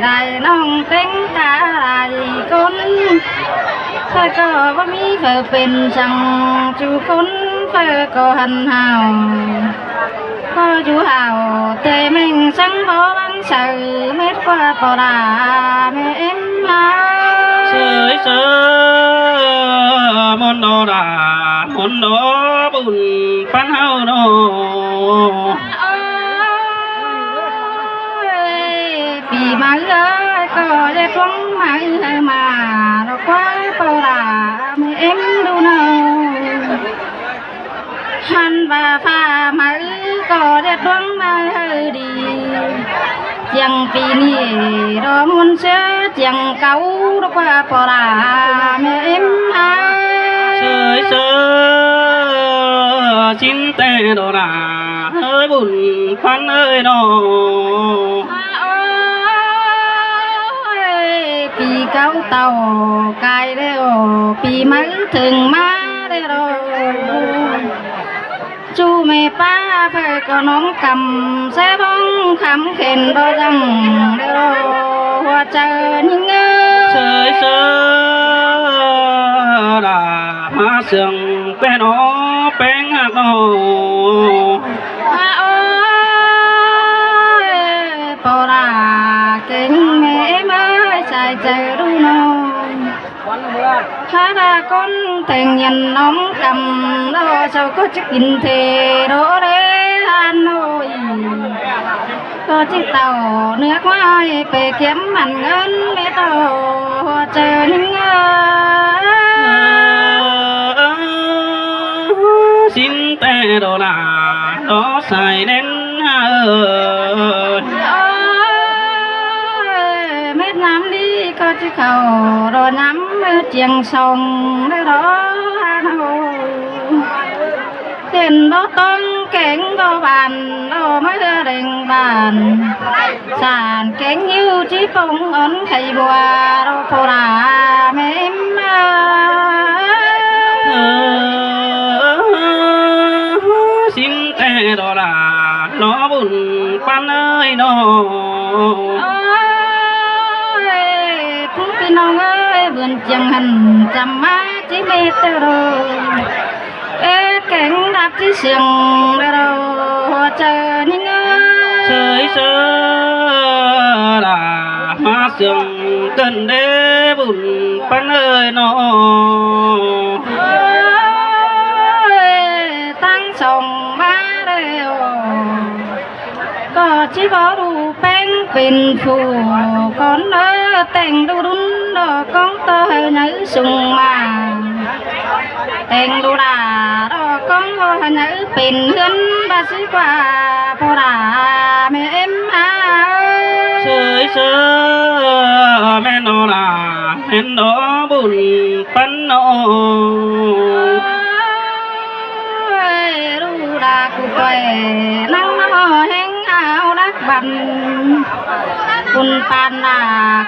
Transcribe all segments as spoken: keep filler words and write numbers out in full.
lai ꞌnọng ꞌtếng cá lai ꞌcốn. Phaư ꞌcọ báu ꞌmí phaư pên săng ꞌchu ꞌcốn, phaư ꞌcọ hăn hảo ꞌcọ dú hảo, ꞌtẹ ꞌmếng săng báu ꞌváng saư, mết ꞌquá ꞌpo đả ꞌmẹ ꞌếm ha. Sơi sơ, ꞌmôn đó đả, ꞌmôn đó bun ꞌpắn ꞌháu ꞌnọ. Ôi, ꞌpi máư ơi, ꞌcọ ꞌdệt ꞌluống máư ꞌhứ ꞌmá, ꞌlọ ꞌquá ꞌpo đả ꞌmẹ ꞌếm đu ꞌnớ. Hăn ꞌva ꞌphạ máư ꞌcọ ꞌdệt ꞌluống máư ꞌhứ đi. Chiêng ꞌpi ꞌnị ꞌlọ ꞌmôn ꞌsứa chiêng cáu, ꞌlọ ꞌquá ꞌpo đả ꞌmẹ ꞌếm ha. Sơi sơ, ꞌsịn ꞌtẹ đó đả, ơi bun ꞌpắn ơi ꞌnọ. Ôi, ꞌpi cáu tảu cai ꞌlẹo, ꞌpi máư thửng ꞌmá ꞌlẹo. ꞌChu ꞌmẹ ꞌpá phaư ꞌcọ ꞌnóng căm, ꞌsé bóng khắm khên báu dăng ꞌlẹo, ꞌhua chaư ꞌnhính ơi. Sơi sơ, đả ꞌmá sương ꞌpéng ꞌnọ, ꞌpéng ꞌhặc ꞌnọ. Ôi, ꞌpo đả kéng ꞌmẹ ꞌếm ơi, sai chaư đu ꞌnớ. Hák ꞌva ꞌcốn têng nhẳn ꞌnóng căm, ꞌlọ sau ꞌcọ ꞌchí kin thê đổ đế Hà Nội. ꞌCọ ꞌchí tảu ꞌnưa ꞌquá ơi, pê kiém mẳn ꞌngớn mết ꞌtọ, ꞌhua chaư ꞌnhính ơi. ꞌSịn ꞌtẹ đó đả, đó sai ꞌnén ha ơi. Ôi, mết ꞌnắm đi ꞌcọ ꞌchí khảu, ꞌlọ ꞌnắm mết chiêng song ꞌlẹo đó Hà Nội. Tiên báu tong kéng báu bản, ꞌlọ ꞌmá ꞌhứa đeng bản. Sản kéng ꞌhụ ꞌchí pông ón khay bua, ꞌlọ ꞌpo đả ꞌmẹ ꞌếm ha. ꞌSịn ꞌtẹ đó đả, ꞌnọ bun ꞌpắn ơi ꞌnọ. Ôi, ꞌpứng ꞌpi ꞌnọng ơi, bươn chiêng hăn chăm ꞌmá ꞌchí mết ꞌtẹ ꞌlọ. Ết kéng đắp ꞌchí siêng ꞌlẹo, ꞌhua chaư ꞌnhính ơi. Sơi sơ, đả ꞌmá sương cơn đế bun ꞌpắn ơi ꞌnọ. Ôi, ꞌtáng song ꞌmá ꞌlẹo. ꞌCọ ꞌchí báu đu ꞌpéng pên phủ, ꞌcốn ꞌnớ ꞌteng đu đun ꞌlọ ꞌcóng ꞌto hảư nháư sung ꞌmá. ꞌTeng đu đả ꞌlọ ꞌcóng ꞌto hảư nháư pên ꞌhướn, ꞌva ꞌsứ ꞌquá ꞌpo đả ꞌmẹ ꞌếm ha. Sơi sơ, ꞌmen đó đả, ꞌmen đó bun ꞌpắn ꞌnọ. Ôi, đu đả ꞌcọ ꞌquái ꞌnăng ꞌnọ ꞌhéng ao đắc băn. Bun ꞌpan đả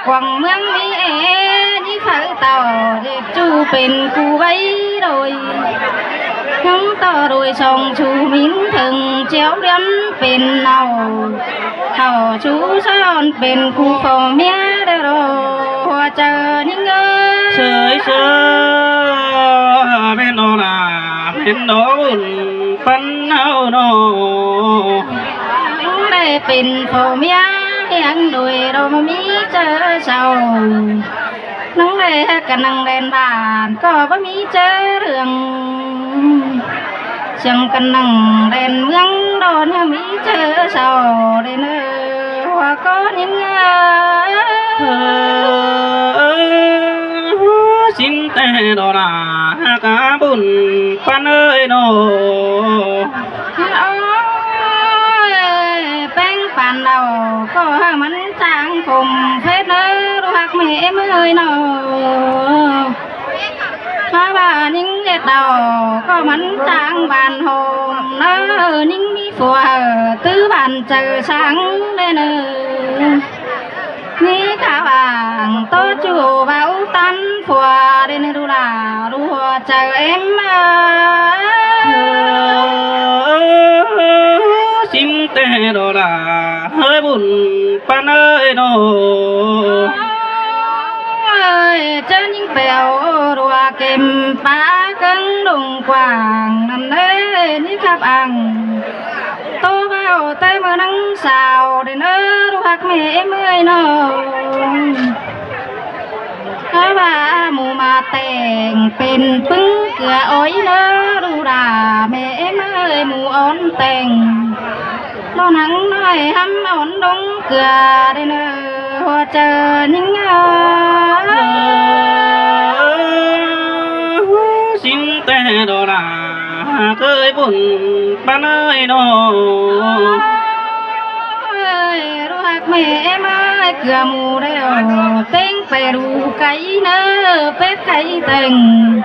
cuông ꞌmướng ꞌmí ꞌnị phaư tảu ꞌdệt ꞌchu pên cu vảy đôi. ꞌHướn ꞌto đôi song su mín thơng chéo ꞌliến pên ꞌnọ. Hảư su son pên cu phô ꞌmía ꞌlẹo, ꞌlọ ꞌhua chaư ꞌnhính ơi. Sơi sơ, ꞌmen đó đả, ꞌmen đó bun ꞌpắn ꞌháu ꞌnọ. ꞌNăng đảy pên phô ꞌmía ꞌhéng đôi ꞌlọ ꞌmá ꞌmí chaư sau. ꞌNăng đảy ꞌhặc căn ꞌnăng đen bản ꞌcọ báu ꞌmí chaư ꞌlương. Siêng căn ꞌnăng đen ꞌmướng đon ꞌmí chaư sau đen ơ, ꞌhua ꞌcốn ꞌnhính ơi. ꞌSịn ꞌtẹ đó đả, ꞌhặc bun ꞌpắn ơi ꞌnọ. Ôi, ꞌpéng ꞌpan đaư ꞌcọ hảư mẳn chắng khôm phết ꞌnớ, ꞌlụk ꞌhặc ꞌmẹ ꞌếm ơi ꞌnọ. ꞌHa ꞌva ꞌnhính ꞌdệt đaư ꞌcọ mẳn chắng bản hôm ꞌnớ, ꞌnhính ꞌmí phua hảư tứ bản chaư sáng đen ơ. ꞌNhí cá ꞌva Tố chủ bảo tán phua đến đu đà đu hùa chào em à. Xin tê đó là hơi buồn pan ơi nó. Ơi, chớ những bèo đùa kèm pá cứng đùng quảng nằm đấy ní khắp ẳng. Tô bao tay mơ nắng sao đến ơ đu hạc mẹ em ơi nó. Há bà mù mà tẻng pên pứng cửa ối nơ đu đà mẹ em ơi mù ón tẻng. Lo nắng nói hăm ón đông cửa đây nơ hoa chờ những ơ. Xin tê đó là Hạc ơi buôn pan ơi nó. Ơi, đu hạc mẹ em ơi, cưa mù đeo, têng pè đu cáy nơ, pếp cáy têng.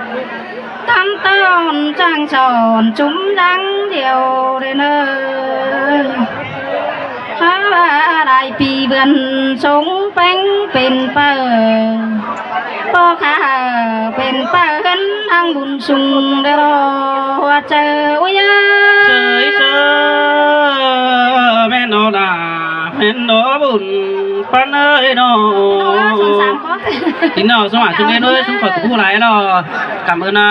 Thăm tòn chàng chọn chúng lắng điều đê nơ. Há bà đại pì bươn sống pêng pên pơ. Pô khả hở pên pơ hân hăng bùn sung đê rô hoa chơ ui ơ. Sơi sơ, mến nó đà, mến nó bùn pan ơi nó. Nó sống sám khó. Chính nó sống hả, chúng em ơi, sống khỏi của bu lái nó. Cảm ơn à.